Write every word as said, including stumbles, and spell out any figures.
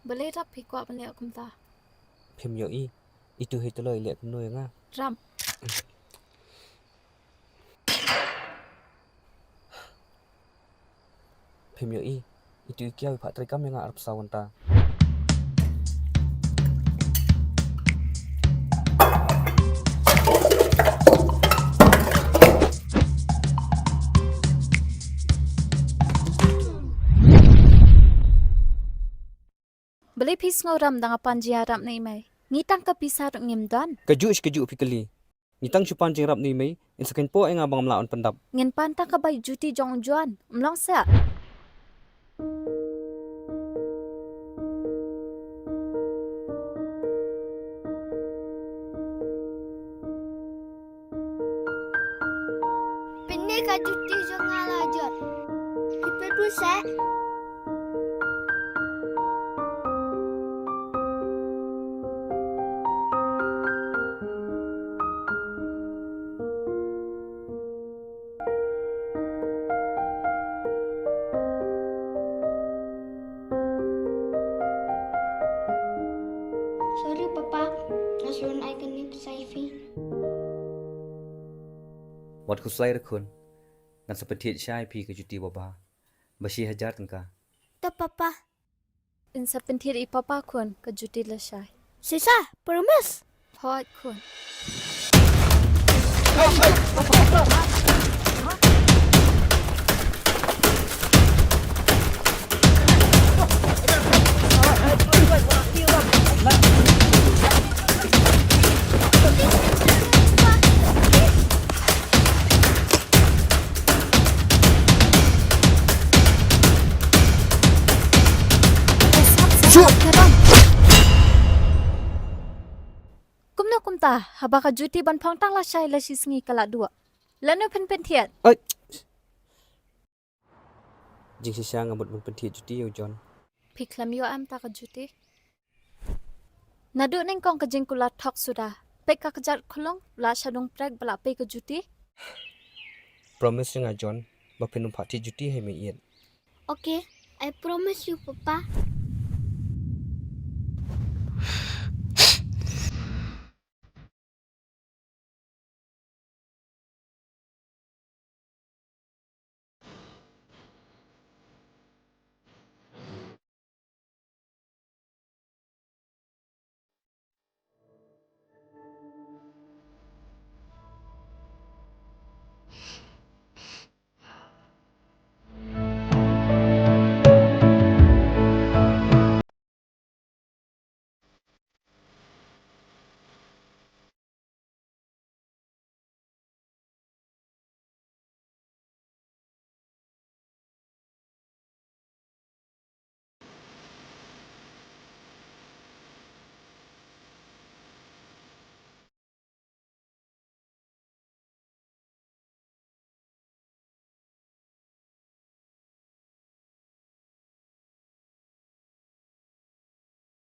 Balei rap phi kwah ban leh kumta? Phim ïohi, itu hi tyloi leh kumno ïa nga. Rap. Phim ïohi, itu i kiaw i phah treikam ïa nga arphew saw kynta. Balei phi sngew rem da nga pan jingïarap na i mei? Ngi tang ka pisa ruh ngim don. Kajuh shi kajuh phi kylli. Ngi tang shu pan jingïarap na i mei, in sa kynpoh ïa nga ba ngam lah ban pyndap. Ngin pan tang ka bai juti jong u John, ym long seh. Pynne ka juti jong nga la jot. Phi pynbun seh. Sorry papa, nga shu ai kane pisa ïa phi. Wat khuslai re khun, ngan sa pynthied shai ïa phi ka juti ba bha, ba shi hajar tyngka. To papa. In sa pynthied ïa papa khun ka juti lashai. Shisha, promise. Hooid khun. Kumno kumta, haba ka juti ban phong tang lashai la shisngi ka la duh. Lano phin pynthied? Ai. Jingshisha nga mut ban pynthied juti ïa u John. Phi khlem ïoh em ta ka juti? Naduh nyngkong ka jingkular thok suda. Peit ka kjat khulung, la sha dung prek ba la pei ka juti. Promise ïa nga John, ba phin ym phah thied juti ha i mei ïeit. Okay, I promise you papa.